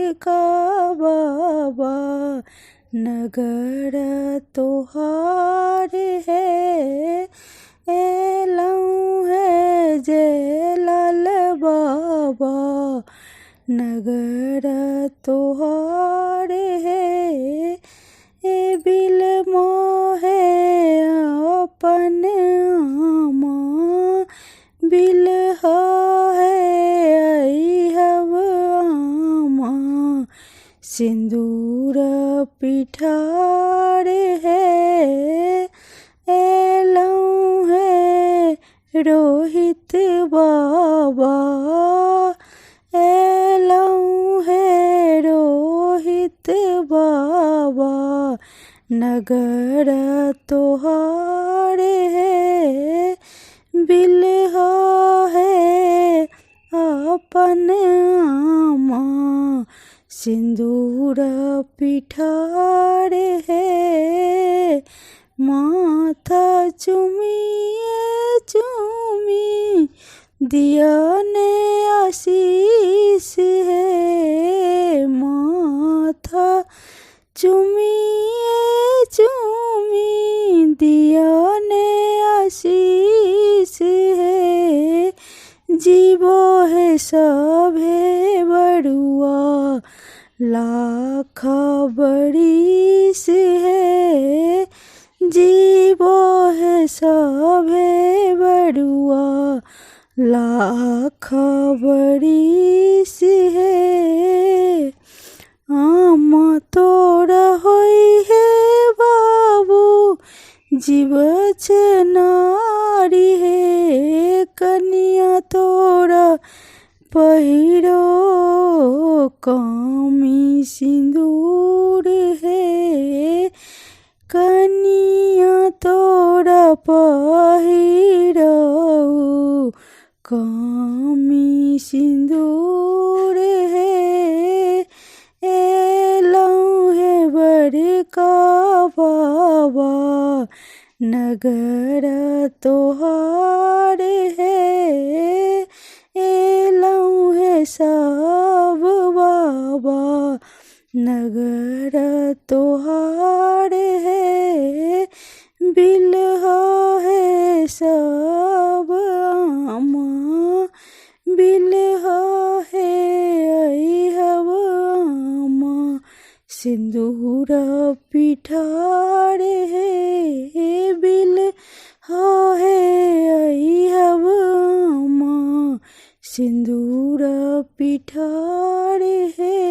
बड़का बाबा नगर तोहार है। एलहुँ है जय लाल बाबा नगर तोहार है। ए बिलमा है अपन आमा बिलहा है अइहब आमा सिन्दूर पिठार है। एलहुँ है रोहित बाबा एलहुँ है रोहित बाबा नगर तोहार है। बिलहा है अपन आमा सिन्दूर पिठार है। माथा चुमिए चुमी दिया ने आशीष है। माथा चुमिए चुमी दिया ने आशीष है। जीवो है सभे बड़ुआ लाख बरिस है। जीवो है सभे बड़ुआ लाख बरिस है। आमा तोरा होई है बाबू जीवछ नारी हे। कनिया तोरा पहिरो कामी सिन्दूर हे। कनिया तोरा पहिरो कामी सिन्दूर हे। एलहुँ हे बड़का बाबा नगर तोहार है। एलहुँ हे सब बाबा नगर तोहार है। बिलहा है सब आमा बिलहा है अइहब आमा सिन्दूर पिठार हे। बिलहा है अइहब आमा सिन्दूर पिठार हे।